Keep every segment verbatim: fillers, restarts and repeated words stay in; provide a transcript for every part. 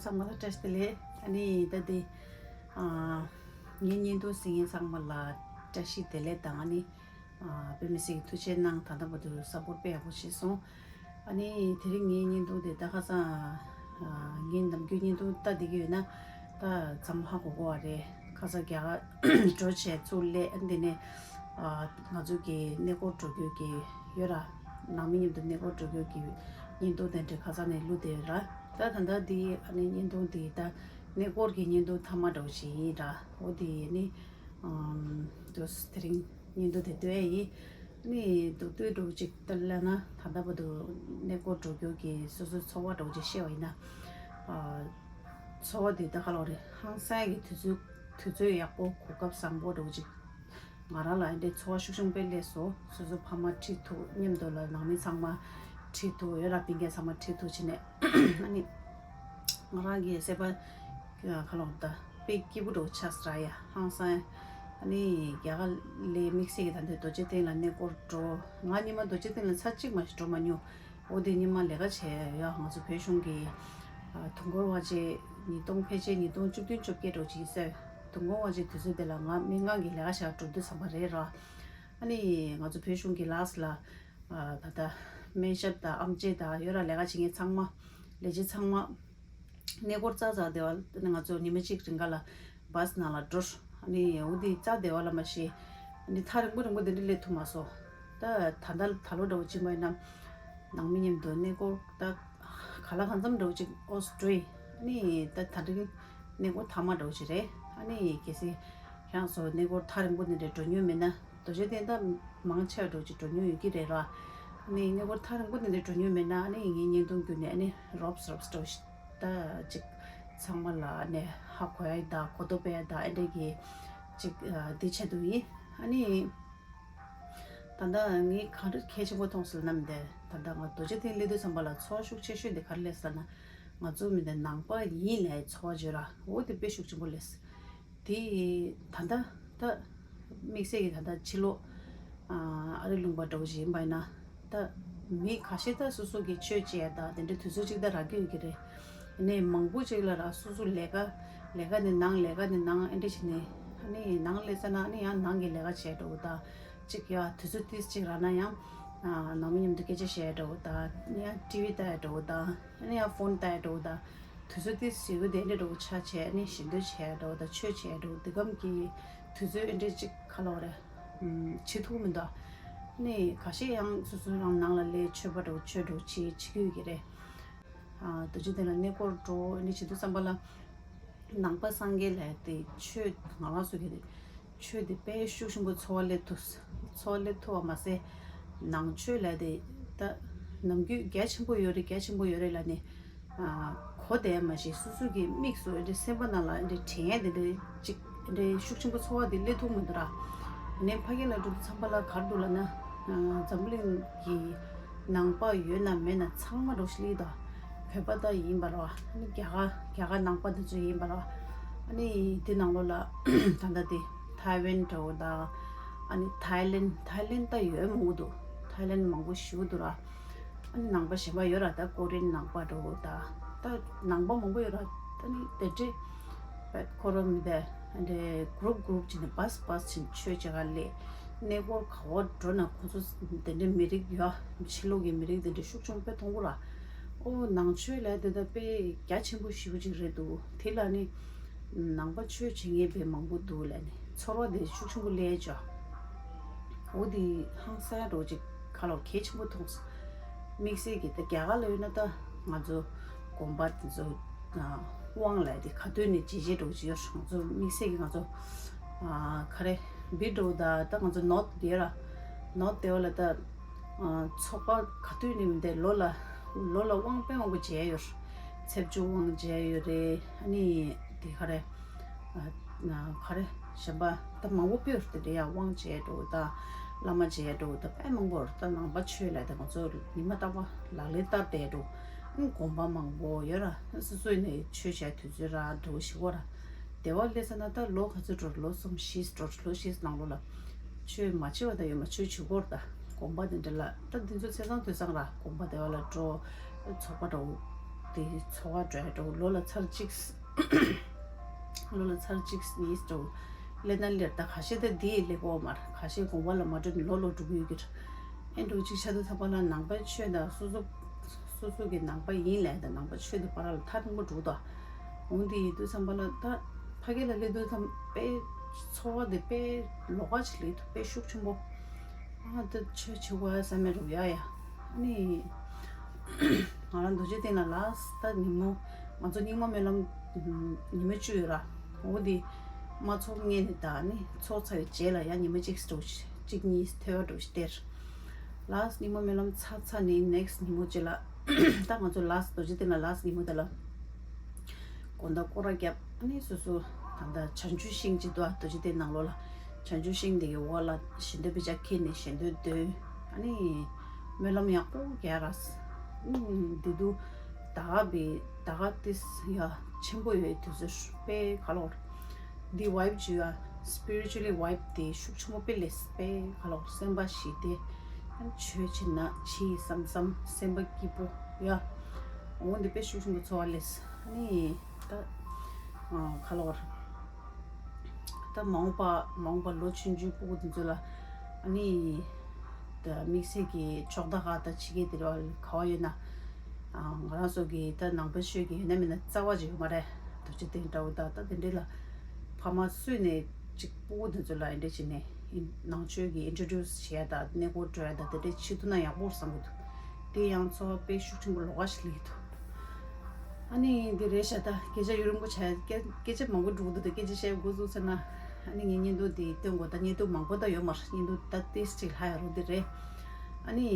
ཚང་མ་ལ་བཀྲ་ཤིས་བདེ་ལེགས། ཨ་ནི་ད་དེ་ཨ་ངའི་བརྙན་ཐུང་གཟིགས་མཁན་ཚང་མ་ལ་བཀྲ་ཤིས་བདེ་ལེགས་དང་། ཨ་ནི་ཨ་དཔེ་མི་སྲིད་ཀྱི་ཐུགས་རྗེ་གནང་། ད་ལྟ་བར་དུ་སཔོར་ཊི་དཔེ་ཡག་པོ་བྱས་སོང་། ཨ་ནི་དེ་རིང་ངའི་བརྙན་ཐུང་དེ་ད་ཁ་སང་ཨ་ངའི་ནམ་རྒྱུན་བརྙན་ཐུང་ལྟ་བསྡད་ཀྱི་ཡོད་ན་ད་ཚང་མ་ཧ་གོ་གོ་བ་རེད། ཁ་སང་རྒྱ་གར་འགྲོ་བྱས་ཚུར་སླེབས། ཨ་ནི་དེ་ནས་ཨ་ང་ཚོ་གི་གནས་སྐོར་འགྲོ་རྒྱུ་གི་ཡོད་ར། ནང་མི་མཉམ་དུ་གནས་སྐོར་འགྲོ་རྒྱུ་གི་བརྙན་ཐུང་དེ་འདྲ་ཁ་སང་ནས་བླུགས་བསྡད་ཡོད་ར། ད་ད་ལྟ་འདི་ཨ་ནི་བརྙན་ཐུང་འདི་ད་གནས་སྐོར་གྱི་བརྙན་ཐུང་མཐའ་མ་འདྲ་བོ་ཞིག་ཡིན་ར། འོ་དེ་ནི་ཨམ་དུ་དེ་རིང་བརྙན་ཐུང་དེ་ལྟོས་ཡ་ཡིན། ནི་མདོར་བསྡུས་འདྲ་བོ་ཅིག་ལྟར་ལབ་ན། ད་ལྟ་བར་དུ་གནས་སྐོར་འགྲོ་རྒྱུ་གི་སོ་སོའི་ཚོར་བ་འདྲ་བོ་ཅིག་བཤད་པ་ཡིན་ན། ཨ་ཚོར་བ་འདི་ད་ག་ལབ་རེད། ཧང་སང་གི་དུས་ཚོད་དུས་ཚོད་ཡག་པོ། གོ་སྐབས་བཟང་པོ་འདྲ་བོ་ཅིག་ང་རང་ལ་འདི་འདྲའི་ཚོར་བ་ཤུགས་ཆེན་པོ་སླེབས་སོང་། སོ་སོའི་ཕ་མ་ཁྲིད་ཐུབ། མཉམ་དུ་ལ་ནང་མི་ཚང་མ་ཁྲིད་ཐུབ། ཡོད་ར། སྤུན་ཀྱག་ཚང་མ་ཁྲིད་ཐུབ་བྱས་ནས། ཨ་ནི་ང་རང་གི་སེམས་པ་ག་ལབ་ད་དཔེ་སྐྱིད་པོ་འདྲ་བོ་ཆགས་སོང་ར་ཡ། ཧང་སང་། ཨ་ནི་རྒྱ་གར་ལ་དམིགས་བསལ་གྱི་ད་འདི་རྡོ་རྗེ་གདན་ལ་གནས་སྐོར་འགྲོ། ང་སྔོན་མ་རྡོ་རྗེ་གདན་ལ་ཚར་གཅིག་མ་གཏོགས་འགྲོ་མ་མྱོང་། འོ་དེ་སྔོན་མ་ལས་ཀ་བྱས་ཡ། ང་ཚོ་བོད་གཞུང་གི་ཨ་དུས་འཁོར་དབང་ཆེན་ཉིས་སྟོང་ཕལ་ཆེར་ཉིས་སྟོང་བཅུ་བདུན་བཅོ་བརྒྱད་འདྲ་བོ་ཅིག་ཡིན་ས་རེད། དུས་འཁོར་དབང་ཆེན་དུས་ཚོད་དེ་ལ་ང་སྨན་ཁང་གི་ལས་ཀ་བྱེད་འགྲོ་དུས་ཙམ་པ་རེད་ར། ཨ་ནི་ང་ཚོ་བོད་གཞུང་གི་ལགས་ལ་ཨ་ད་ལྟ་སྨན་ཞབས་དང་ཨེམ་ཆི་དང་ཡོད་ར། ལས་ཀ་བྱེད་མཁན་ཚང་མ། ལས་བྱེད་ཚང་མ་གནས་སྐོར་རྩ་རྩ་བསྡད་པ། ཨ་ནི་ང་ཚོ་ཉི་མ་གཅིག་རིང་ག་ལ་བཱས་ནང་ལ་འགྲོ། ཨ་ནི་འོ་དེ་རྩ་བསྡད་པ་ལ་མ་གཞི། ཨ་ནི་ཐག་རིང་པོ་རིང་པོ་དེ་འདྲ་སླེབས་ཐུབ་མ་སོང་། ད་ད་ལྟ་ད་ལོ་འདྲ་བོ་ཅིག་མ་ཡིན་ན་ནང་མི་མཉམ་དུ་གནས་སྐོར་ད་ག་ལ་གང་འཚམ་འདྲ་བོ་ཅིག་ཨོ་སི་ཀྲི་ཡ། ཨ་ནི་ད་ད་རིང་གནས་སྐོར་མཐའ་མ་འདྲ་བོ་ཅིག་རེད། ཨ་ནི་གལ་སྲིད་ཁྱེད་རང་ཚོ་གནས་སྐོར་ཐག་རིང་པོ་དེ་འདྲ་འགྲོ་མྱོང་མེད་ན། རྡོ་རྗེ་གདན་ད་མང་ཆེ་བ་འདྲ་བོ་ཅིག་འགྲོ་མྱོང་ཡོད་ཀྱི་རེད་ར། ཨ་ནི་གནས་སྐོར་ཐག་རིང་པོ་དེ་འདྲ་འགྲོ་མྱོང་མེད་ན། ཨ་ནི་ངའི་བརྙན་ཐུང་བརྒྱུད་ནས་ཨ་ནི་རོབ་རོབ་འདྲ་བོ་ཞིག་ད་ཅིག་ཚང་མ་ལ་ཨ་ནི་ཧ་གོ་ཡ་དང་གོ་རྟོགས་སྤེལ་ཡ་དང་། ཨ་འདྲ་གི་ཅིག་ཨ་དེ་ཆེད་དུ་ཡིན། ཨ་ནི་ད་ལྟ་ངས་གང་འདྲ་གལ་ཆེན་པོ་མཐོང་སོང་ལབ་ན། མི་འདི་ད་ལྟ་ང་རྡོ་རྗེ་གདན་སླེབས་དུས་ཙམ་པ་ལ་ཚོར་བ་ཤུགས་ཆེ་ཤོས་དེ་ག་རེ་སླེབས་སོང་ལབ་ན། ང་ཚོ་མི་འདི་ནང་པ་ཡིན་ལབ་ཚོར་བ་བརྗོད་ར། འོ་དེ་དཔེ་ཤུགས་ཆེན་པོ་སླེབས། དེ་ད་ལྟ་ད་དམིགས་བསལ་གྱི་ད་ལྟ་ཕྱི་ལོགས་ཨ་རི་ལུང་པ་འདྲ་བོ་ཞིག་ཡིན་པ་ཡིན་ན། ད་མི་ཁ་ཤས་ད་སོ་སོ་གི་ཆོས་བྱེད་ཡ་ད་དེ་འདྲའི་དུས་ཚོད་ཅིག་ད་རག་གི་ཡོད་ཀྱི་རེད། ནས་མང་པོ་ཅིག་ལ་ར་སོ་སོ་ལས་ཀ་ལས་ཀ་ནས་ནང་། ལས་ཀ་ནས་ནང་། ཨེ་འདྲ་བྱས་ནས་ཨ་ནི་ནང་སླེབས་ཚར་ན་ཨ་ནི་ཡང་ནང་གི་ལས་ཀ་བྱས་འགྲོ་གི། ད་ཅིག་ཡ་དུས་ཚོད་ཏིས་ཅིག་རག་ན་ཡང་ཨ་ནང་མི་མཉམ་དུ་སྐད་ཆ་བཤད་འགྲོ་གི། ད་ཡང་ཊི་ཝི་ལྟ་ཡ་འགྲོ་གི། ད་ཨ་ནི་ཡང་ཕོན་ལྟ་ཡ་འགྲོ་གི། ད་དུས་ཚོད་དེ་ཟེར་གི་དེ་འདྲ་འགྲོ་ཆ་བྱས་ནས་ཞེ་འདོད་བྱས་འགྲོ་དང་ཆོས་བྱས་འགྲོ་དེ་གམ་གྱི་དུས་ཚོད་འདི་འདྲ་ཅིག་ག་ལབ་རེད། ཨམ་བྱེད་ཐུབ་མི་འདུག་ནས་ཁ་ཤས་ཡང་སོ་སོ་རང་ནང་ལ་སླེབས་ཆོས་པ་འགྲོ་ཆོས་འགྲོ་བྱེད་བྱེད་ཀྱི་ཡོད་ཀྱི་རེད། ཨ་དུས་ཚོད་དེ་ལ་གནས་སྐོར་འགྲོ་ནས་བྱེད་དུས་ཙམ་པ་ལ་ནང་པ་སངས་རྒྱས་ལ་དེ་ཆོས་ང་རང་ཚོ་གི་ཆོས་དེ་དཔེ་ཤུགས་ཆེན་པོ་ཚོར་བ་སླེབས་ཐུབ། ཚོར་བ་སླེབས་ཐུབ་པ་མ་ཟད། ནང་ཆོས་ལབ་དེ་ད་ནམ་རྒྱུན་རྒྱ་ཆེན་པོ་ཡོད་རེད། རྒྱ་ཆེན་པོ་ཡོད་རེད་ལབ་ནས་ཨ་གོ་བསྡད་མ་ཤེས། སོ་སོ་གི་དམིགས་སུ་འདི་སེམས་པ་ནང་ལ་འདི་དྲན་ཡས་དེ་འདྲ་ཅིག་འདི་ཤུགས་ཆེན་པོ་ཚོར་བ་དེ་སླེབས་ཐུབ་མི་འདུག་ར། ནས་ཕ་གི་ལ་འགྲོ་དུས་ཙམ་པ་ལ་ག་རེ་འདུག་ལབ་ན། ཨ་འཛམ་བུ་གླིང་གི་ནང་པ་ཡོད་ན་མེད་ན་ཚང་མ་འགྲོ་ཤི་ལི་དང་། བོད་པ་ད་ཡིན་པ་ར་བ། ཨ་ནི་རྒྱ་གར་རྒྱ་གར་ནང་པ་འདི་ཚོ་ཡིན་པ་ར་བ། ཨ་ནི་དེ་ནང་ལོགས་ལ་ད་ལྟ་དེ་ཐའེ་ཝན་འདྲ་བོ་དང་། ཨ་ནི་ཐའེ་ལེན། ཐའེ་ལེན་ད་ཡོད་མང་པོ་འདུག་ཐའེ་ལེན་མང་པོ་ཞིག་འདུག་ར། ཨ་ནི་ནང་པ་གཞན་པ་ཡོད་ར། ད་ཀོ་རི་ཡན་ནང་པ་འདྲ་བོ་དང་། ད་ནང་པ་མང་པོ་ཡོད་ར། ཨ་ནི་དེ་འདྲའི་བེད་ཁོ་ར་མི་དེ་འདྲའི་གུ་རུབ་གུ་རུབ་བྱས་ནས་བཱས་བཱས་བྱས་ནས་ཆོས་བྱེད་ག་སླེབས། གནས་སྐོར་ག་བ་འགྲོ་ན་ཁོ་ཚོ་དེ་འདྲའི་མི་རིགས་ཡོད། ཕྱི་ལོགས་ཀྱི་མི་རིགས་དེ་འདྲའི་ཤུགས་ཆུང་དཔེ་མཐོང་གི་ར། ཨོ་ནང་ཆོས་ལབ་དེ་ད་དཔེ་རྒྱ་ཆེན་པོ་ཞེ་པོ་ཅིག་རེད་འདུག་དེ་ལ་ནི་ནང་པ་ཆོས་བྱེད་མཁན་དཔེ་མང་པོ་འདུག་ལབ་ནས་ཚོར་བ་དེ་ཤུགས་ཆེན་པོ་སླེབས་བྱུང་། འོ་དེ་ཧང་སང་འདྲ་བོ་ཅིག་ག་ལབ་གལ་ཆེན་པོ་མཐོང་སོང་། དམིགས་བསལ་གྱི་ད་རྒྱ་གར་ལ་ཡོད་ན་ད་ང་ཚོ་དགོན་པ་དེ་ཚོ་དབང་ལབ་དེ་ག་དུས་ནས་བྱེད་བྱེད་འདྲ་བོ་ཅིག་ཡོད། ང་ཚོ་དམིགས་བསལ་གྱི་ང་ཚོ་ག་རེ་བི་འདྲ་བོ་ད་ད་ང་ཚོ་ནོར་ཐ་དེ་ར། ནོར་ཐ་དེ་བ་ལ་ད་ཚོགས་པ་ག་དུས་ནས་མི་འདྲ་ལོ་ལ་ལོ་ལ་དབང་དཔེ་མང་པོ་བྱས་ཡོད། ཚེས་བཅུ་དབང་བྱས་ཡོད་རེད། ཨ་ནི་དེ་ག་རེ། ཨ་ན་ག་རེ་གཞན་པ་ད་མང་པོ་དཔེ་རུ་དེ་འདྲ་ཡང་དབང་བྱས་འགྲོ་ད། བླ་མ་བྱས་འགྲོ་ད། དཔེ་མང་པོ་རུ་ད་ནང་པ་ཆོས་ལ་ད་ང་ཚོ་ཉི་མ་རྟག་པར་ལག་ལེན་བསྟར་བསྡད་འགྲོ། ཨ་དགོན་པ་མང་པོ་ཡོད་ར། སོ་སོ་ནས་ཆོས་བྱས་དུས་ཚོད་ར་འགྲོ་ཞིག་གོ་ར། དེ་བ་སླེབས་ས་ན་ད་ལོ་ག་ཚོད་འགྲོ། ལོ་གསུམ་བཞི་འགྲོ། ལོ་བཞི་ནང་ལོགས་ལ་ཆོས་མ་བྱས་པ་ད་ཡོད་མ། ཆོས་བྱེད་གོ་ར། ད་དགོན་པ་དེ་འདྲ་ལ་ད་འདི་ཚོ་ཚེས་བཟང་དུས་བཟང་ར་དགོན་པ་དེ་བ་ལ་འགྲོ། ཚོགས་པ་འདྲ་བོ་ དེ་འཚོ་བ་འགྲོ་ཡ་འགྲོ་ལོ་ལ་ཚར་གཅིག་ལོ་ལ་ཚར་གཅིག་གཉིས་འགྲོ་སླེབས་ན་སླེབས། ད་ཁ་ཤས་ད་དེ་ཡི་སླེབས་ཀྱི་ཡོད་མ་རེད། ཁ་ཤས་དགོངས་པ་ལ་མ་འགྲོ་ནས་ལོ་ལོ་འགྲོ་གི་ཡོད་ཀྱི་རེད། ཨེ་འགྲོ་གཅིག་ཆགས་དུས་ཙམ་པ་ལ་ནང་པའི་ཆོས་དང་སོ་སོ་སོ་སོ་གི་ནང་པ་ཡིན་ལབ་ཡ་དང་ནང་པའི་ཆོས་དེ་བར་ལ་ཐག་རིང་པོ་འགྲོ་གི་འདུག་འོ་འདི་ཡིན་དུས་ཙམ་པ་ལ་ད་ཕ་གི་ལ་སླེབས་དུས་ཙམ་དཔེ་འཚོ་བ་དེ་དཔེ་ལོགས་ཀ་ཅིག་སླེབས་འདུག་དཔེ་ཤུགས་ཆེན་པོ། ཨ་ད་ཆོས་བྱེད་དགོས་ཡ་བསམ་མེད་རུ་ཡ་ཡ། ཨ་ནི་ང་རང་རྡོ་རྗེ་གདན་ལ་ལ་ད་ཉིན་མོ་ང་ཚོ་རྙིང་མ་སྨོན་ལམ་ཉི་མ་བཅུ་ཡོད་ར། འོ་འདི་མ་ཚོགས་སྔོན་ནས་ད་ནི་ཚོགས་ཚར་བའི་རྗེས་ལ་ཡང་ཉི་མ་གཅིག་འགྲོ་གཅིག་གཉིས་ཐོས་པ་འགྲོ་སྟེར། ལ་རྙིང་མ་སྨོན་ལམ་ཚར་ཚར་ནས་next་ཉིན་མོ་གཅིག་ལ་ད་ང་ཚོ་ལ་རྡོ་རྗེ་གདན་ལ་ལ་ཉིན་མོ་དེ་ལ་དགོང་དག་སྐོར་ར་བརྒྱབ། ཨ་ནི་སོ་སོ་ད་ལྟ་བྱང་ཆུབ་ཤིང་གཅིག་འདུག་ཨ། རྡོ་རྗེ་གདན་ནང་ལོགས་ལ་བྱང་ཆུབ་ཤིང་དེ་གི་འོག་ལ་ཞལ་འདོན་པའི་ཇ་ཁྱེར་ནས་ཞལ་འདོན་འདོན། ཨ་ནི་སྨོན་ལམ་ཡག་པོ་རྒྱག་ར། ཨུམ་དེ་དུས་ད་ག་བི་ད་ག་ཏིས་ཡ་ཆེན་པོ་ཡོད་དུས་ཚོད་དཔེ་ག་ལོར། འདི་vibe་བྱུང་ཡ་spiritually vibe་དེ་ཤུགས་ཆེན་པོ་དཔེ་ལས་དཔེ་ག་ལོར་སེམས་པ་ཞི་བདེ། ཆོས་བྱེད་ན་ཆི་བསམ་བསམ་སེམས་པ་སྐྱིད་པོ་ཡ། འོ་འདི་དཔེ་ཤུགས་ཆེན་པོ་ཚོར་བ་ལས་ཨ་ནི་ད་ག་ལོར། ད་མ་འོངས་པ་མ་འོངས་པ་ལོ་ཆུང་ཆུང་སྤུ་གུ་དེ་ཚོ་ལ་ཨ་ནི་ད་དམིགས་བསལ་གྱི་ཕྱོགས་མཐའ་ཁག་ད་ཕྱི་རྒྱལ་དེ་ར་ག་བ་ཡོད་ན། ང་རང་ཚོ་གི་ད་ནང་པའི་ཆོས་ཀྱི་ཡོད་ན་མེད་ན་རྩ་བ་ཅིག་ཡོད་མ་རེད། རྡོ་རྗེ་གདན་འདྲ་བོ་ད་ད་དེ་འདྲ་ལ་ཕ་མ་སུས་ནས་ཅིག་སྤུ་གུ་དེ་ཚོ་ལ་འདི་འདྲ་བྱས་ནས་ནང་ཆོས་ཀྱི་introduce་བྱེད་ཡ་ད་གནས་སྐོར་འགྲོ་ཡ་ད་དེ་འདྲ་བྱེད་ཐུབ་ན་ཡག་པོ་རེད་བསམ་གི་འདུག་དེ་ཡང་ཚོར་བ་དཔེ་ཤུགས་ཆེན་པོ་ལོགས་ཀ་ཞིག་སླེབས་ཀྱི་འདུག་ཨ་ནི་འདི་རེད་ཤག་ད་སྐད་ཆ་ཡུན་རིང་པོ་བྱས། སྐད་སྐད་ཆ་མང་པོ་འགྲོ་གི་འདུག་ད་སྐད་ཆ་བཤད་འགོ་བཙུགས་ཚར་ན་ཨ་ནི་ངས་བརྙན་ཐུང་འདི་སྟོན་དགོས། ད་བརྙན་ཐུང་མང་པོ་ད་ཡོད་མ་རེད། བརྙན་ཐུང་ད་ཏིས་ཅིག་ལྷག་ཡ་རོ་འདི་རེད། ཨ་ནི་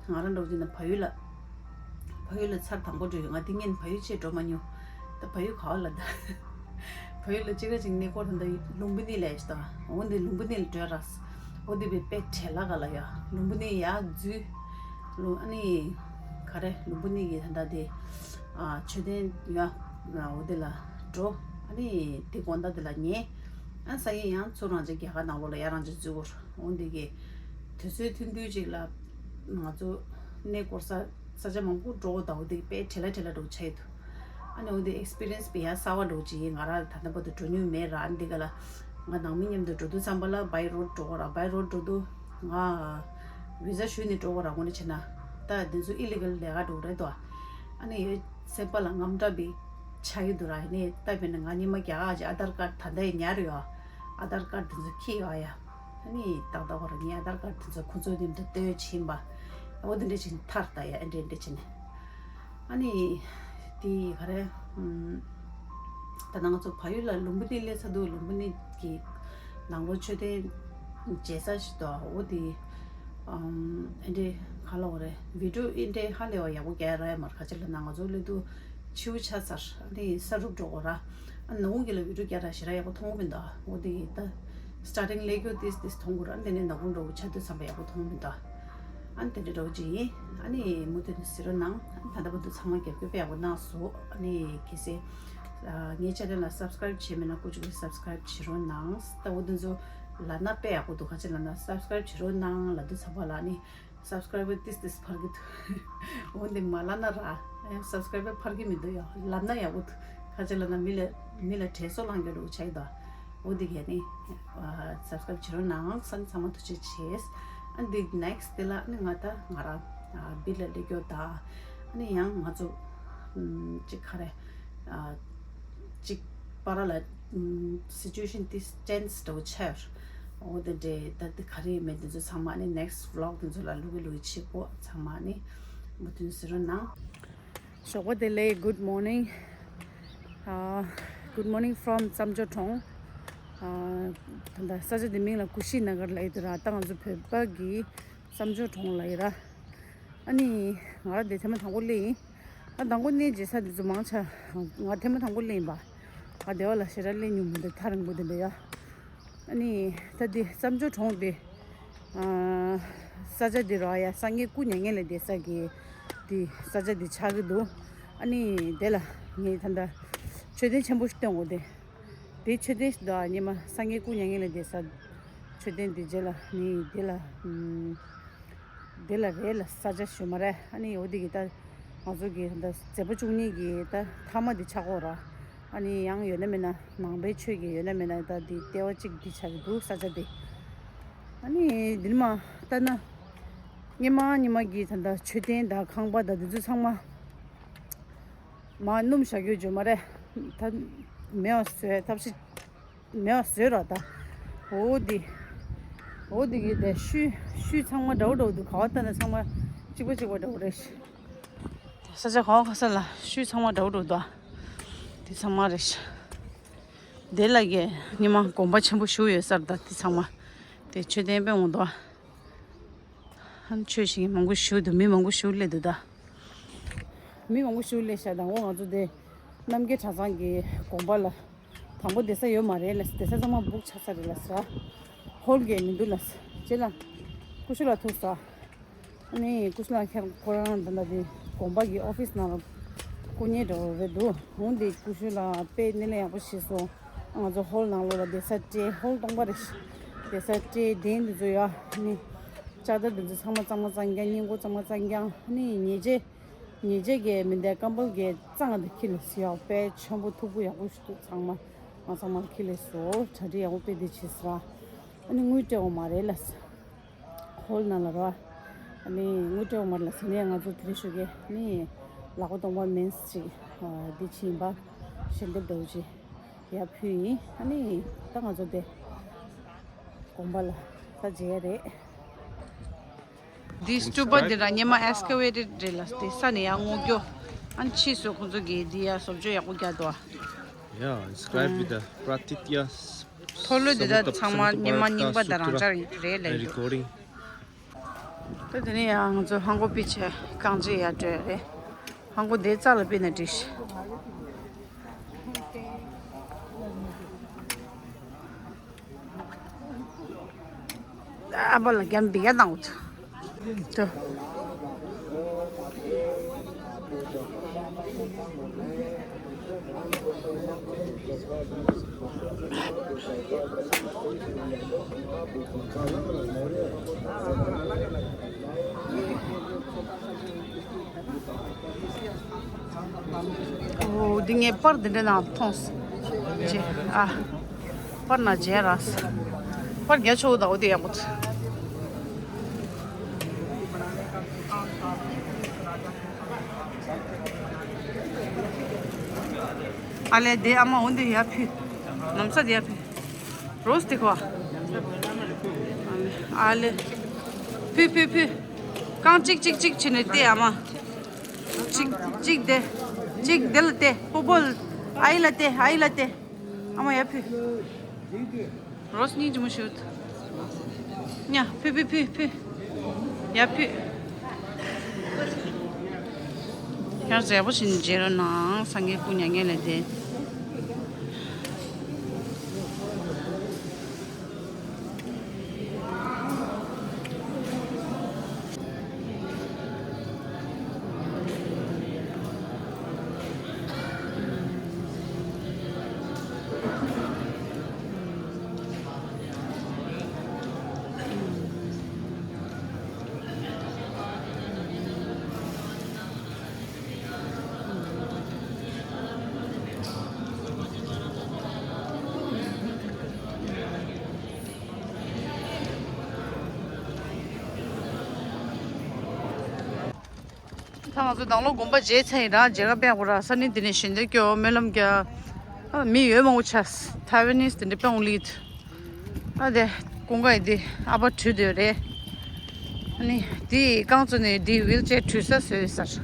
ང་རང་འགྲོ་གི་ན་བལ་ཡུལ་ལ་བལ་ཡུལ་ལ་ཚར་དང་པོ་འགྲོ་ཡོད། ང་འདི་སྔོན་བལ་ཡུལ་ཆེད་འགྲོ་མ་མྱོང་། ད་བལ་ཡུལ་ག་བ་ལ་ད་བལ་ཡུལ་ལ་ཅིག་ར་ཅིག་གནས་སྐོར་ད་ད་ལུམ་བི་ནི་ལ་ཡ་ཞིག་ད་འོ་འདི་ལུམ་བི་ནི་ལ་འགྲོ་ར། འོ་འདི་བའི་དཔེ་བྲེལ་ལ་ག་ལ་ཡ་ལུམ་བི་ནི་ཡ་འཛུལ། ལུ་ཨ་ནི་ག་རེ་ལུམ་བི་ནི་གི་ད་ད་དེ་ཨ་མཆོད་རྟེན་ཡ་འོ་དེ་ལ་འགྲོ། ཨ་ནི་དེ་དགོང་དག་དེ་ལ་ཉལ། ཨ་ས་ཡིན་ཡང་ཚུར་རང་ཅག་རྒྱ་གར་ནང་ལོགས་ལ་ཡ་རང་ཅག་འཛུལ་གོ། འོ་འདི་གི་དུས་ཚོད་ཐུང་ཐུང་ཅིག་ལ་ང་ཚོ་གནས་སྐོར་ས་ས་ཆ་མང་པོ་འགྲོ་ད་འོ་དེ་དཔེ་བྲེལ་ལ་བྲེལ་ལ་འགྲོ་ཆ་ཡི་འདུག་ཨ་ནི་འོ་དེ་experience་བེ་ཡ་གསར་བ་འགྲོ་ཅི་ཡིན། ང་ར་ད་ལྟ་བར་དུ་འགྲོ་མྱོང་མེད་ར། ཨ་ནི་དེ་ག་ལ་ང་ནང་མི་མཉམ་དུ་འགྲོ་དུས་ཙམ་པ་ལ་by road་འགྲོ་གོ་ར། by road་འགྲོ་དུས་ང་visa་ཞུས་ནས་འགྲོ་གོ་ར། དངོས་གནས་བྱས་ན་ད་དེ་ཚོ་illegal་ལས་ཀ་འགྲོ་རེད་དོ། ཨ་ནི་ཡོད་སེམས་པ་ལ་དངངས་སྐྲག་བེ་ཆགས་ཀྱི་འདུག་ར། ཡིན་ནའི་ད་བེ་ན་ང་ཉི་མ་རྒྱ་གར་གྱི་Aadhaar card་ད་ལྟ་ཡི་ཉར་ཡོད། Aadhaar card་དེ་ཚོ་ཁྱེར་ཡོད་ཡ། ཨ་ནི་ཏག་ཏག་བར་ངའི་Aadhaar card་དེ་ཚོ་ཁོ་ཚོའི་མདུན་དུ་སྟོན་ཕྱིན་པ། འོ་དེ་འདྲ་བྱས་ནས་ཐར་ལྟ་ཡ་ཨེ་འདྲ་འདྲ་བྱས་ནས། ཨ་ནི་དེ་ག་རེ་ད་ང་ཚོ་བལ་ཡུལ་ལ་ལུམ་བི་ནི་སླེབས་ཚར་དུས་ལུམ་བི་ནི་གི་ནང་ལོགས་མཆོད་རྟེན་མཇལ་ས་ཞིག་འདུག་འོ་དེ་ཨེ་འདྲ་ག་ལ་འོ་རེད། video་ཨེ་འདྲ་ཧ་ལས་པ་ཡག་པོ་རྒྱག་ར་ཡ་མར་ཁ་ཆེ་ལ་ན་ང་ཚོ་སླེབས་དུས་ཕྱི་པོ་ཆགས་ཚར། ཨ་ནི་ས་རུབ་འགྲོ་གོ་ར། ཨ་ནང་གི་ལ་བི་ཌིའོ་རྒྱག་ར་ཞེ་དྲག་ཡག་པོ་མཐོང་གི་མི་འདུག་འོ་དེ་ཡིན་ད། starting་ལས་རྒྱུ་ཏིས་ཏིས་མཐོང་གོ་ར། ཨ་ནི་དེ་ནས་ནག་ཁུང་འགྲོ་གོ་ཆ་དུས་ཚང་པ་ཡག་པོ་མཐོང་གི་མི་འདུག་ཨ་ནི་དེ་འདྲ་འགྲོ་གི་ཡིན། ཨ་ནི་མུ་མཐུད་ནས་གཟིགས་རོགས་གནང་། ཨ་ནི་ད་ལྟ་བར་དུ་ཚང་མ་རྒྱབ་སྐྱོར་དཔེ་ཡག་པོ་གནང་སོང་། ཨ་ནི་གལ་སྲིད་ངའི་channel་ལ་subscribe་བྱས་མེད་ན་ཀུ་ཅུ་གི་subscribe་བྱེད་རོགས་གནང་། ད་འོ་དེ་ཚོ་ལབ་ན་དཔེ་ཡག་པོ་འདུག་ག་ཅི་ལབ་ན་subscribe་བྱེད་རོགས་གནང་ལབ་དུས་ཚང་པ་ལ་ཨ་ནི། subscriber་ཏིས་ཏིས་འཕར་གི་འདུག་འོ་འདི་མ་ལབ་ན་ར། subscriber་འཕར་གི་མི་འདུག་ཡ། ལབ་ན་ཡག་པོ་འདུག་ག་ཅི་ལབ་ན་མི་ལ་མི་ལ་དྲན་གསོ་བསླང་རྒྱུ་འདྲ་བོ་ཆགས་ཀྱི་འདུག་འོ་འདི་གས་ནི་subscribe་བྱེད་རོགས་གནང་། ཚང་ཚང་མ་ཐུགས་རྗེ་ཆེ། ཨ་འདི་next་དེ་ལ་ནི་ང་ད་ང་ར་བི་ལ་སླེབས་རྒྱུ་ད། ཨ་ནི་ཡང་ང་ཚོ་ཅིག་ག་རེ་ཅིག་པ་ར་ལ་situation་དེ་tense་འདྲ་བོ་ཆགས། འོ་དེ་འདྲའི་ད་དེ་ག་རེ་ཡིན་མིན་དེ་ཚོ་ཚང་མ་ནི་next vlog་དེ་ཚོ་ལ་ལུག་གི་ལུག་གི་བྱེད་པོ་ཚང་མ་ནི་མུ་མཐུད་ཟེར་རོགས་གནང་། ཞོགས་པ་བདེ་ལེགས། Good morning. Uh, good morning from བཙན་བྱོལ་གྲོང་། ཨ་ད་ལྟ་ས་ཆ་དེ་མིང་ལ་ཀུ་ཤི་ན་གར་ལབ་ཡོད་དུས་ར། ད་ང་ཚོ་བོད་པ་གི་བཙན་བྱོལ་གྲོང་ལབ་ཡོད་ར། ཨ་ནི་ང་ར་དེ་ཐེངས་མ་དང་པོ་སླེབས་ཡིན། ཨ་དང་པོ་གནས་མཇལ་ས་དེ་ཚོ་མང་ཆེ་ང་ཐེངས་མ་དང་པོ་སླེབས་ཡིན་པ། ང་སྡེ་བ་ལ་ཞེ་དྲག་སླེབས་མྱོང་མི་འདུག་ཐག་རིང་པོ་དེ་འདྲ་ཡ། ཨ་ནི་ད་དེ་བཙན་བྱོལ་གྲོང་དེ་ཨ་ས་ཆ་དེ་ར་ཡ་སངས་རྒྱས་སྐུ་མྱ་ངན་ལས་འདས་ས་གི་དེ་ས་ཆ་དེ་ཆགས་ཀྱི་འདུག་ཨ་ནི་དེ་ལ་ངས་ད་ལྟ་མཆོད་རྟེན་ཆེན་པོ་ཞིག་སྟོན་དགོས་དེ། དེ་མཆོད་རྟེན་ཞིག་འདུག་ཨ་ཉི་མ་སངས་རྒྱས་སྐུ་མྱ་ངན་ལས་འདས་ས་མཆོད་རྟེན་དེ་རྗེས་ལ་ནི་དེ་ལ་ཨམ། དེ་ལ་རེད་ལ་ས་ཆ་ཞུ་མ་རེད། ཨ་ནི་འོ་དེ་གི་ད་ ང་ཚོ་གི་ད་མཛད་པ་བཅུ་གཉིས་ཀྱི་ད་མཐའ་མ་འདི་ཆགས་ཀྱི་ཡོད་རེད། ཨ་ནི་ཡང་ཡོད་ན་མེད་ན་ནང་པའི་ཆོས་ཀྱི་ཡོད་ན་མེད་ན་ད་འདི་ལྟེ་བ་གཅིག་འདི་ཆགས་ཀྱི་འདུག་ས་ཆ་འདི། ཨ་ནི་འདི་ནས་མར་ལྟ་ན་སྔོན་མ་སྔོན་མ་གི་ད་ད་མཆོད་རྟེན་དང་ཁང་པ་དང་འདི་ཚོ་ཚང་མ་མར་སྣུམ་བཞག་རྒྱུ་ཡོད་མ་རེད། ད་མེད་པ་བཟོས་ཐབས་ཤེས་མེད་པ་བཟོས་རོགས་ད། འོ་འདི། འོ་འདི་གི་དེ་ཤུལ་ཤུལ་ཚང་མ་འདྲ་བོ་འདྲ་བོ་འདུག་ག་བ་ལྟ་ན་ཚང་མ་གཅིག་པ་གཅིག་པ་འདྲ་བོ་རེད། ས་ཆ་ག་བ་ག་ས་ལ་ཤུལ་ཚང་མ་འདྲ་བོ་འདྲ་བོ་འདུག་དེ་ཚང་མ་རེད། དེ་ལ་གི་སྔོན་མ་དགོན་པ་ཆེན་པོ་བཞུགས་ཡོད་ས་རེད་ད་དེ་ཚང་མ། དེ་མཆོད་རྟེན་དཔེ་འོང་འདུག་ཨ་ནི་ཆོས་བྱེད་མཁན་མང་པོ་བཞུགས་འདུག་མི་མང་པོ་བཞུགས་སླེབས་འདུག་ད། མི་མང་པོ་བཞུགས་སླེབས་ཤག་ད་འོ་ང་ཚོ་དེ་རྣམ་རྒྱལ་གྲྭ་ཚང་གི་དགོན་པ་ལ། དང་པོ་བསྡད་ས་ཡོད་མ་རེད་ལ། བསྡད་ས་ཚང་མ་བུག་ཆགས་ས་རེད་ལ་ཟེར། ཧོལ་གྱི་མི་འདུག་ལ་ཟེར། རྗེས་ལ་ཀུ་ཤུ་ལགས་ཐུག་ས། ཨ་ནི་ཀུ་ཤུ་ལགས་ཁྱེད་ཁོ་རང་ད་ལྟ་དེ་དགོན་པ་གི་ཨོ་ཕིས་ནང་ལ་སྐུ་ཉེ་འདྲ་བོ་རེད་འདུག་འོང་དེ་ཀུ་ཤུ་ལགས་དཔེ་སྣེ་ལེན་ཡག་པོ་བྱས་སོང་། ང་ཚོ་ཧོལ་ནང་ལོགས་ལ་བསྡད་ས་སྤྲད། ཧོལ་སྟོང་པ་རེད། བསྡད་ས་སྤྲད། གདན་འདི་ཚོ་ཡ་ཨ་ནི་ལྕགས་དར་འདི་ཚོ་ཚང་མ་གཙང་མ་གཙང་རྐྱང་། སྔས་མགོ་གཙང་མ་གཙང་རྐྱང་། ཨ་ནི་ཉལ་ཆས། ཉལ་ཆས་ཀྱི་མི་འདའི་ཀམ་བལ་གྱི་གཙང་དེ་ཁྱེར་ལ་ཟེར་ཡག་དཔེ་ཆེན་པོ་མཐུག་པོ་ཡག་པོ་ཞིག་འདུག་ཚང་མ་ང་ཚང་མ་ཁྱེར་ལ་སོ། གྲ་སྒྲིག་ཡག་པོ་དཔེ་དེ་བྱས་ཟེར། ཨ་ནི་དངུལ་སྤྲད་འོང་མ་རེད་ལ་ཟེར། ཧོལ་ནང་ལ་རོ། ཨ་ནི་དངུལ་སྤྲད་འོང་མ་རེད་ལ་ཟེར་ནས་ང་ཚོ་དེ་རིང་ཞོགས་ཀས་ཨ་ནི་ལག་པ་སྟོང་པ་མིན་ཅིག་འདི་ཕྱིན་པ་ཞལ་འདེབས་འདྲ་བོ་ཅིག་ཡར་ཕུལ་ཡིན། ཨ་ནི་ད་ང་ཚོ་དེ་དགོན་པ་ལ་ད་མཇལ་ཡ་རེད། འདི་སྟུ་པ་འདི་ར་སྔོན་མ་ཨེག་སི་ཀ་ཝེ་ཊེཌ་རེད་ལ། དེ་ས་ནས་ཡར་སྔོག་རྒྱུ། ཨ་ནི་ཕྱིས་སུ་ཁོང་ཚོ་གིས་འདི་ཡར་བཟོ་བཅོས་ཡག་པོ་རྒྱག་འདུག Yeah, inscribed with the Pratitya མཐོ་ལོས་འདི་དག་ཚང་མ་སྔོན་མ་རྙིང་པ་དང་རང་འཇགས་རེད་ལབ་འདུག recording. ད་དེ་ནས་ཡང་ང་ཚོ་ཧང་གོ་པི་ཆེ་རྐང་རྗེས་ཡར་བྲོས་རེད། ཧང་གོ་དེ་རྩ་ལ་ཕུད་ན་འགྲིག་ཤག་ཨ་ཕ་ལ་རྒྱབ་འདི་ག་བཏང་འོ་ཚོ། འོ་འདི་ངས་པར་འདི་འདྲ་ནང་མཐོང་སོང་། ཅེ་ཨ། པར་ན་མཇལ་ར། པར་རྒྱ་ཆེ་བོ་དང་འོ་དེ་ཡག་པོ་ཚོ། ཨ་ལས་དེ་ཨ་མ་འོ་དེ་ཡར་ཕུལ། ནམ་ས་དེ་ཡར་ཕུལ། རོས་དེ་གོ། ཨ་ལས། ཕུལ་ཕུལ་ཕུལ། རྐང་གཅིག་གཅིག་གཅིག་བྱས་ནས་བལྟས་ཨ་མ། གཅིག་གཅིག་དེ། གཅིག་དེ་ལ་བལྟས། སྤོ་སྤོ་ལ། ཨའི་ལ་བལྟས། ཨའི་ལ་བལྟས། ཨ་མ་ཡར་ཕུལ། རོས་སྙིང་རྗེ་མོ་ཞིག་ཉ་ཕུལ་ཕུལ་ཕུལ་ཕུལ། ཡར་ཕུལ། ཡར་མཛེས་པོ་ཞིག་མཇལ་རོགས་གནང་། སངས་རྒྱས་སྐུ་མྱ་ངན་ལས་འདས། ད་ང་ཚོ་ནང་ལོགས་དགོན་པ་མཇལ་ཚར་ཡིན་ར། མཇལ་ཁ་དཔེ་ཡག་པོ་ར། ས་གནས་འདི་ནས་ཞལ་འདེབས་སྐྱོར། སྨོན་ལམ་རྒྱག་ཨ་མི་ཡོད་མང་པོ་ཆགས། ཐའེ་ཝན་ནིས་དེ་འདྲ་དཔེ་འོང་ལིད། ཨ་དེ་ཀུན་དགའ་ཡི་དེ་ཨ་ཕ་བྲུས་དེ་རེད། ཨ་ནི་དེ་རྐང་བཙུགས་ནས་དེ་ཝིལ་ཅེར་བྲུས་ས་བཟོས་ས།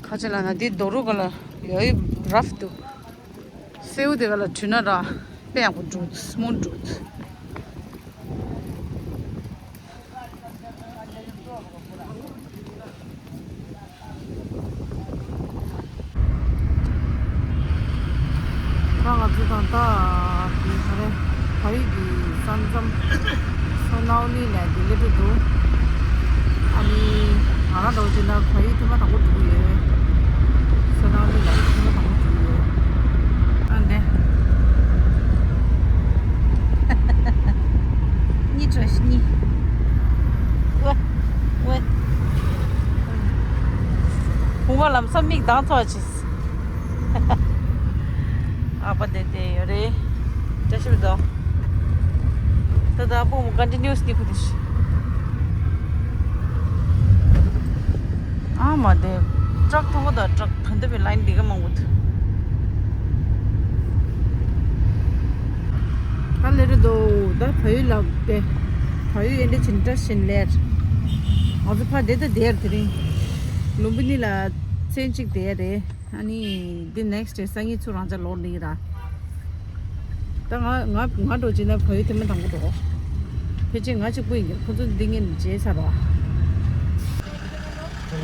ཁ་ཆེ་ལ་ན་དེ་རྡོ་རུ་ག་ལ་ཡོད་རབ་འདུག་སེའུ་དེ་ག་ལ་བྲུས་ན་ར་དཔེ་ཡག་པོ་འདུག་སྨོན་འདུག་ད་ང་ཚོ་དང་ད་ག་རེ་བལ་ཡུལ་གྱི་ས་མཚམས་སོ་ནའོ་ལི་ལ་དེ་སླེབས་འགྲོ་འདུག་ཨ་ནི་ང་རང་འདྲ་བོ་བྱས་ན་བལ་ཡུལ་ཐེངས་མ་དང་པོ་འགྲོ་གི་ཡོད། སོ་ནའོ་ལི་ལ་ཐེངས་མ་དང་པོ་འགྲོ་གི་ཡོད། ཨ་ནི། གཉིད་ཁྲོ་ཤི་གཉིད། ཝེ། ཝེ། ཁོང་ག་ལ་ ལམ་སང་མིག་མདངས་ཚོགས་ཆེས། ཨ་ཕ་དེ་དེ་ཡོད་རེད། བཀྲ་ཤིས་བདེ་ལེགས། ད་ད་ཕུང་ཀོན་ཊི་ནིའུ་སི་ནི་ཁུ་དེ་ཤི། ཨ་མ་དེ། ཊྲག་མཐོང་གོ་ད། ཊྲག་ད་འདི་བའི་ལ་ཡིན་འདི་ག་མང་པོ་འདུག་ད་ལེ་རེད་དོ། ད་བལ་ཡུལ་ལ་དེ། བལ་ཡུལ་ཨེ་འདྲ་ཕྱིན་བཀྲ་ཤིས་ལེར། ང་ཚོ་ཕ་དེ་ད་དེར་དེ་རིང་། ལུམ་བི་ནི་ལ་མཚན་གཅིག་དེ་རེད། ཨ་ནི་འདི་ནེག་སི་ཊི་ཌེ་སང་ཉིན་ཚུར་རང་ཅག་ལོག་འགྲོ་གི་ར། ད་ང་ང་ང་འགྲོ་བྱས་ན་བལ་ཡུལ་ཐེངས་མ་དང་པོ་འགྲོ། ཕལ་ཆེར་ང་གཅིག་པུ་ཡིན་གྱི། ཁོ་ཚོ་འདི་ངས་བརྗེད་ཚར་བ།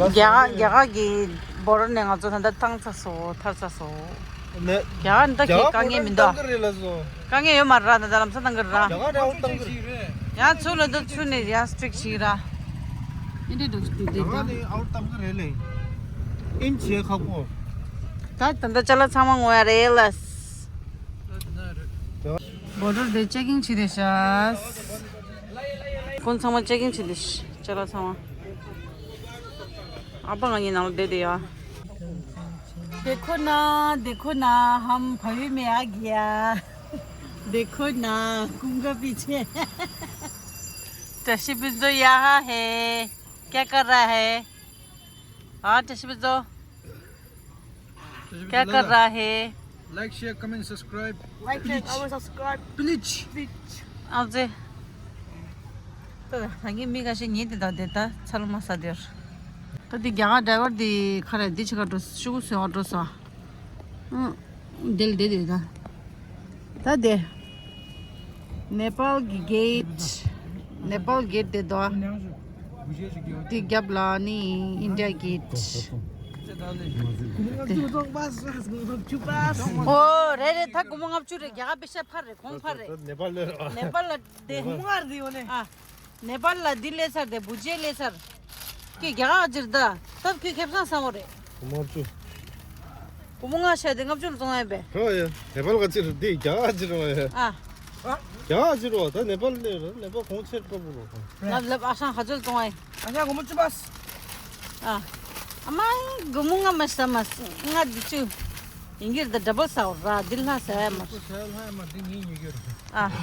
རྒྱ་གར་རྒྱ་གར་གྱི་བོ་ཌར་ནས་ང་ཚོ་ད་ལྟ་བཏང་ཚར་སོང་། ཐར་ཚར་སོང་། ནས། རྒྱ་གར་འདི་གའི་དཀའ་ངལ་མི་འདུག་ཨ། རེད་ལ་སོ། དཀའ་ངལ་ཡོད་མ་རེད་ར། ད་ལམ་སང་བཏང་གི་ར། རྒྱ་གར་ནས་ཨའུཊ་བཏང་གི་རེད། ཡང་ཚུར་ལ་འདུག་ཚུར་ནས་ཡང་སི་ཊི་རིག་བྱེད་ཀྱི་ར། ཨིན་འདྲེ་འགྲོ་ཚུལ་དེ་རྒྱ་གར་ནས་ཨའུཊ་བཏང་གི་རེད་ལེ། ཨིན་བྱེད་ཁག་པོ། ད་ད་ལྟ་ཅ་ལག་ཚང་མ་ངོ་ཡ་རེད་ལ། བོ་ཌར་དེ་ཅེག་ཨིན་བྱེད་དེ་ཤག་ཀུན་ཚང་མ་ཅེག་ཨིན་བྱེད་དེ་ཤག་ཅ་ལག་ཚང་མ། ཨ་ཕ་ང་གཉིས་ནང་ལ་བསྡད་དེ་ཡ། देखो ना, देखो ना, हम भव्य में आ गया। देखो ना, कुंगा पीछे। ཏྲ་ཤི་པི་ཛོ་ཡ་ཧ་ཧེ། क्या कर रहा है? हाँ, ཏྲ་ཤི་པི་ཛོ། क्या कर रहा है? Like, share, comment, subscribe. Like, share, comment, subscribe. Please. Please. ཨ་ཙི། ད་ད་ངས་མི་ཁ་ཤས་ཉིན་དེ་དང་དེ་ད་ཚ་ལོ་མ་ས་དེར། ད་དེ་རྒྱ་གར་ཌ་རའི་ཝར་དེ་ཁ་ར་དེ་ཆི་ག་འགྲོ་ཤུ་གུ་སུ་ཡང་འགྲོ་ས། ཨང་། དེ་ལ་དེ་དེ་ད། ད་དེ། ནེ་པཱལ་གྱི་གེ་ཊི། ནེ་པཱལ་གེ་ཊི་དེ་དོ། དེ་རྒྱབ་ལ་ནི་ཨིན་ཌི་ཡ་གེ་ཊི། ཨོ་རེད་རེད། ད་སྒོར་མོ་ལྔ་བཅུ་རེད། རྒྱ་གར་པེ་ཤ་ཕར་རེད། གོང་ཕར་རེད། ནེ་པཱལ་ལ་རེད། ནེ་པཱལ་ལ་དེ། སྒོར་མོ་ལྔ་རེད་ཡོད་ནས། ཨ། ནེ་པཱལ་ལ་འདི་སླེབས་ཚར་ཏེ་བུ་ཇེ་སླེབས་ཚར། ཁྱེད་རྒྱ་གར་ཅིར་ད། སྟབས་ཁྱོད་ཁེ་བཟང་ས་མོ་རེད། སྒོར་མོ་ལྔ་བཅུ། སྒོར་མོ་ལྔ་བཤད་དེ་ལྔ་བཅུ་ལ་བཙོང་ཡ་པས། ཧོ་ཡ། ནེ་པཱལ་ག་ཅིར་འདི་རྒྱ་གར་ཅིར་བ་ཡ། ཨ། རྒྱ་གར་ཅིར་བ་ད་ནེ་པཱལ་ལ་ནེ་པཱལ་གོང་ཆེར་སྤྲོ་པོ་རོ། ལབ་ལབ། ཨ་ཤང་ག་ཅུ་ལ་བཙོང་ཡ། ཨ་ཤང་སྒོར་མོ་བཅུ་པ། ཨ། ཨ་མ། སྒོར་མོ་ལྔ་མ་ཤ་མ་ལྔ་བཅུ། ཡིན་གྱི་རེད་ད། ཌ་བལ་ཟ་འོ་ར། འདི་ལྷ་ཟ་ཡ་མ། ཨ།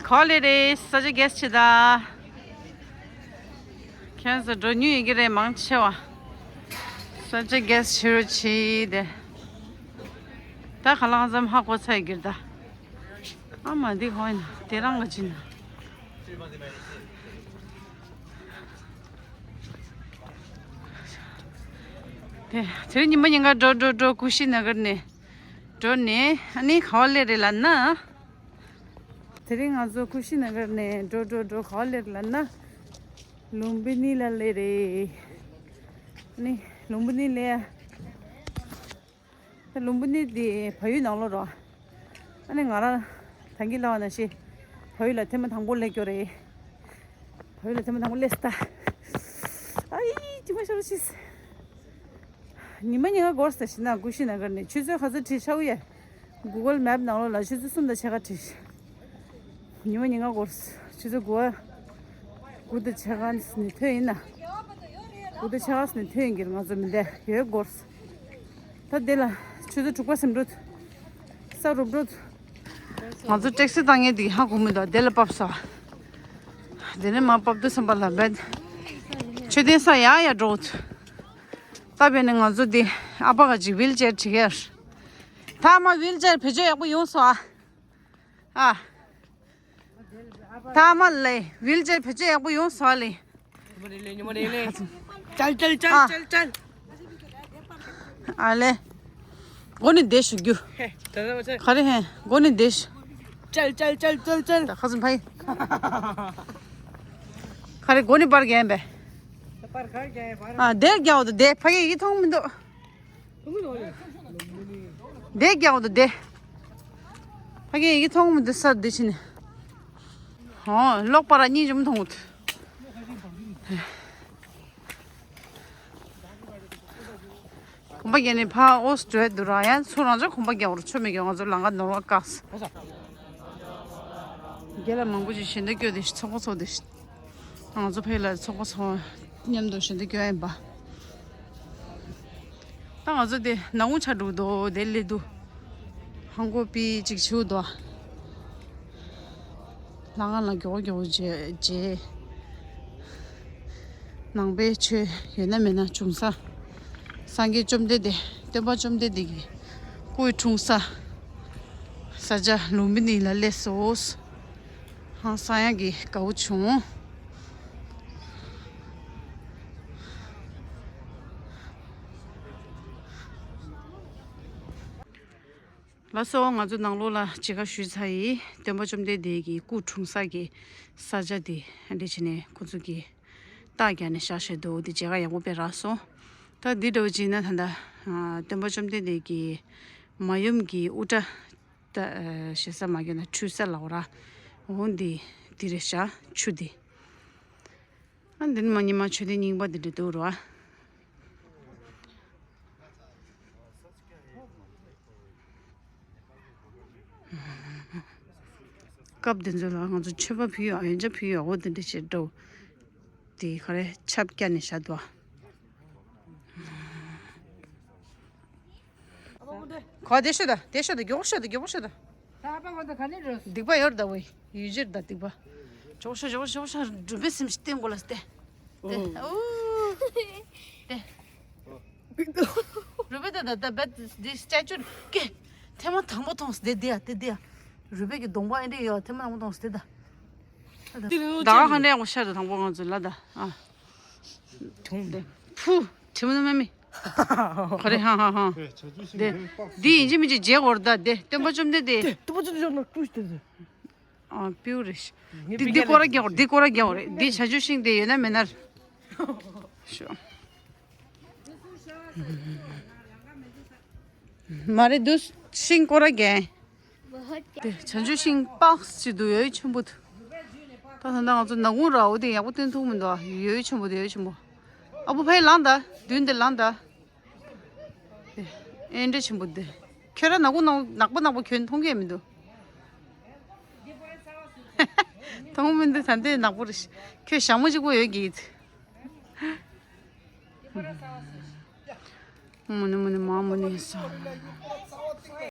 ག་ལེ་རེད། ས་ཆ་གེ་སི་ཆེ་ད། ཁྱེད་ཚོ་འགྲོ་མྱོང་ཡོད་ཀྱི་རེད་མང་ཆེ་བ། ས་ཆ་གེ་སི་ཆེ་རུ་ཆེ་དེ། ད་ཁ་ལག་ཙམ་ཧ་གོ་ཚར་ཡོད་ཀྱི་རེད་ད། ཨ་མ་འདི་ཧོ་ཡིན་ན་དེ་རང་ག་ཅི་ན། དེ་དེ་རིང་ཉི་མ་ཉིན་ག་འགྲོ་འགྲོ་འགྲོ་ཀུ་ཤི་ན་གར་ནས། འགྲོ་ནས་ཨ་ནི་ག་བ་སླེབས་རེད་ལབ་ན། དེ་རིང་ང་ཚོ་ཀུ་ཤི་ན་གར་ནས་འགྲོ་འགྲོ་འགྲོ་ག་བ་སླེབས་རེད་ལབ་ན། ལུམ་བི་ནི་ལ་སླེབས་རེད། ཨ་ནི་ལུམ་བི་ནི་སླེབས་ཡ། ད་ལུམ་བི་ནི་དེ་བལ་ཡུལ་ནང་ལོགས་རེད། ཨ་ནི་ང་རང་ད་གིན་ལབ་པ་ནང་བཞིན་བལ་ཡུལ་ལ་ཐེངས་མ་དང་པོ་སླེབས་ཀྱི་རེད། བལ་ཡུལ་ལ་ཐེངས་མ་དང་པོ་སླེབས་སོང་ད། ཨ་ཡི་ཅི་མ་ཤོར་ཤིས། ཉི་མ་ཉི་ཤུ་འགོར་ས་ཞིག་ན་ཀུ་ཤི་ན་གར་ནས་ཆུ་ཚོད་ག་ཚོད་བྲིས་ཤག་ཡ། གུ་གལ་མེབ་ནང་ལོགས་ལ་ཆུ་ཚོད་གསུམ་དང་ཕྱེད་ཀ་བྲིས། ཉི་མ་ཉི་ཤུ་འགོར། ཆུ་ཚོད་དགུ་པ། དགུ་དང་ཕྱེད་ཀ་ནས་ཐོན་ཡིན་ན། དགུ་དང་ཕྱེད་ཀ་ནས་ཐོན་ཡིན་གྱི་རེད། ང་ཚོ་མི་འདས་ཡོད་འགོར། ད་དེ་ལ་ཆུ་ཚོད་དྲུག་པ་ཟིན་འགྲོ། ས་རུབ་འགྲོ། ང་ཚོ་ཊེག་སི་བཏང་མཁན་དེ་ཧ་གོ་མི་འདུག་དེ་ལ་བབས་སོང་། དེ་ནས་མར་བབས་དུས་ཙམ་པ་ལ་བེད། མཆོད་རྟེན་ས་ཡར་ཡར་འགྲོ། ད་བས་ནས་ང་ཚོ་དེ་ཨ་ཕ་ག་ཅིག་ཝིལ་ཅེར་བྲིས་ཡར། ད་མ་ཝིལ་ཅེར་བེད་སྤྱོད་ཡག་པོ་ཡོང་སོང་ཨ། ཨ། ཐ་མ་ལེ། ཝིལ་ཅེར་བེད་སྤྱོད་ཡག་པོ་ཡོང་སོང་ལེ། ཉི་མ་རེ་ལེ། ཉི་མ་རེ་ལེ། ཅལ་ཅལ་ཅལ། ཨ། ཅལ་ཅལ། ཨ་ལེ། སྒོ་ནས་བསྡད་ཞུ་རྒྱུ། ཧེ། ད་ད་ད། ག་རེ་ཧེ། སྒོ་ནས་བསྡད་ཞུ། ཅལ་ཅལ་ཅལ་ཅལ་ཅལ། ད་ཁ་ཚུམ་ཕའི། ག་རེ་སྒོ་ནས་པར་རྒྱག་ཡིན་པས། ད་པར་ག་རེ་རྒྱག་ཡིན་པར། ཨ་བསྡད་རྒྱག་འོ་ད་བསྡད། ཕ་གིའི་ཡི་གེ་མཐོང་མི་འདུག་དེ་རྒྱག་འོ་དེ། ཕ་གིའི་ཡི་གེ་མཐོང་མི་འདུག་ས་དེ་ཕྱིན་ནས། ཧོ། གློག་པར་གཉིས་འཇོམས་མཐོང་འོ་དེ། གོམ་པ་རྒྱག་ནས་ཕར་ཨོ་སི་ཏྲེ་ལི་ཡ་འགྲོ་ར་ཡ། ཚུར་རང་ཅག་གོམ་པ་རྒྱག་བར་ཆོ་མེད་ཀྱང་ང་ཚོ་ལམ་ཁ་ནོར་བ་བཀག་སོང་། རྒན་ལགས་མང་པོ་ཅིག་ཞལ་འདེབས་སྐྱོར་དེ་ཚོགས་པ་ཚོགས་དེ། ང་ཚོ་ཕ་གི་ལ་ཚོགས་པ་ཚོགས། མཉམ་དུ་ཞལ་འདོན་སྐྱོན་ཡིན་པ། ད་ང་ཚོ་དེ་ནག་ཁུང་ཆགས་འགྲོ་འདུག་དེ་སླེབས་འདུག་ཧང་གོ་པི་ཅིག་བྱེད་འདུག་ལྷ་ཁང་ལ་མགྱོགས་མགྱོགས་མཇལ་མཇལ། ནང་པའི་ཆོས་ཡོད་ན་མེད་ན་བྱུང་ས། སངས་རྒྱས་བཅོམ་ལྡན་འདས། སྟོན་པ་བཅོམ་ལྡན་འདས་ཀྱི་སྐུ་འཁྲུངས་ས། ས་ཆ་ལུམ་བི་ནི་ལ་སླེབས་སོང་། ཧང་སང་ཡག་གི་དགའ་བོ་བྱུང་། ལགས་སོ། ང་ཚོ་ནང་ལོགས་ལ་མཇལ་ཁ་ཞུས་ཚར་ཡིན། སྟོན་པ་བཅོམ་ལྡན་འདས་ཀྱི་སྐུ་འཁྲུངས་ས་གི་ས་ཆ་དེ་འདི་བྱས་ནས་ཁོ་ཚོ་གི་རྟགས་རྒྱག་ནས་བཞག་བཞག་འདུག་དེ་མཇལ་ཁ་ཡག་པོ་དཔེ་རག་སོང་། ད་འདི་འདྲ་བོ་ཅིག་ཡིན་ན་ད་ལྟ་ཨ་སྟོན་པ་བཅོམ་ལྡན་འདས་ཀྱི་མ་ཡུམ་གྱི་དབུ་སྐྲ་ད་ཨ་ཞེ་ས་མ་གྱོན་ན་འཁྲུད་ས་ལ་འོ་ར། འོ་འདི་འདི་རེད་བཞག་ཆུ་འདི། ཨ་འདི་ནི་མ་ཉི་མ་མཆོད་རྟེན་རྙིང་པ་འདི་འདྲ་འདུག་ར། སྐབས་དེ་ཚོ་ལ་ང་ཚོ་མཆོད་པ་ཕུལ་ཡོད། ཡོན་ཆབ་ཕུལ་ཡོད། འོ་དེ་འདྲ་བྱེད་འགྲོ། དེ་ག་རེ་ཆབ་བཀྱག་ནས་བཞག་འདུག་ག་དེ་ཤོད་ད། དེ་ཤོད་ད། མགྱོགས་ཤོད་ད། མགྱོགས་པོ་ཤོད་ད། ད་ཨ་ཕ་ང་ཚོ་ག་ནས་འགྲོ། སྡིག་པ་ཡོད་ད་བས། ཡུལ་ཕྱིར་ད་སྡིག་པ། མགྱོགས་ཤོད། མགྱོགས་ཤོད། མགྱོགས་ཤོད། སྒྲུབ་པའི་སེམས་ཤིག་བསྟེན་དགོས་ལ་སྟེ། ཏེ། ཨོ། ཏེ། རུས་པའི་ད་ད་ད་བད་འདི་སྐྱ་ཅུར་ཀེ། ཐེངས་མ་དང་པོ་མཐོང་སྟེ་འདི་ཡ་དེ་འདི་ཡ། རུས་པའི་གི་གདོང་པ་ཨེ་འདྲ་ཡོད། ཐེངས་མ་དང་པོ་མཐོང་སྟེ་ད། ད་ག་ཁ་འདྲ་ཡག་པོ་ཤར་དང་པོ་ང་ཚོ་ལ་ད་ཨ། ཐུང་ཏེ། ཕུ། དྲི་མ་ནི་མ་མི། ག་རེ་ཧང་ཧང་ཧང་། ཏེ། འདི་ཡིན་གཅིག་མིན་གཅིག་མཇལ་དགོས་རེད་ད་དེ། སྟོན་པ་བཅོམ་ལྡན་འདས། ཏེ་སྟོན་པ་བཅོམ་ལྡན་འདས་ཀྱང་ཀྲུ་ཞིག་ཏེ། ཨ་པིའུ་རེད། འདི་འདི་སྐོར་ར་རྒྱག་རེད། འདི་སྐོར་ར་རྒྱག་རེད། འདི་བྱང་ཆུབ་ཤིང་དེ་ཡོད་ན་མེད་ན་རེད། ཤོ། མ་རེད་འདུག་ཤིང་སྐོར་ར་རྒྱག་དེ་བྱང་ཆུབ་ཤིང་པགས་ཅིག་འདུག་ཡོད་ཆེན་པོ་འདུག་ད་ད་ལྟ་ང་ཚོ་ནག་ཁུང་ར་འོ་དེ་ཡག་པོ་སྟོན་ཐུབ་མི་འདུག་ཡོད་ཆེན་པོ་འདུག་ཡོད་ཆེན་པོ། ཨ་བུ་ཕ་གི་ལངས་ད། མདུན་དེ་ལངས་ད། ཨེ་འདྲ་ཆེན་པོ་འདི། ཁྱོད་རང་ནག་པོ་ནག་ནག་པོ་ནག་པོ་གྱོན་མཐོང་གི་མི་འདུག་མཐོང་མི་འདུག་ད་འདི་ནག་པོ་རེད། ཁྱོད་ཞྭ་མོ་གཅིག་པོ་ཡོད་ཀྱི་ཡིན། མུ་ནི་མུ་ནི་མ་མུ་ནི་ས།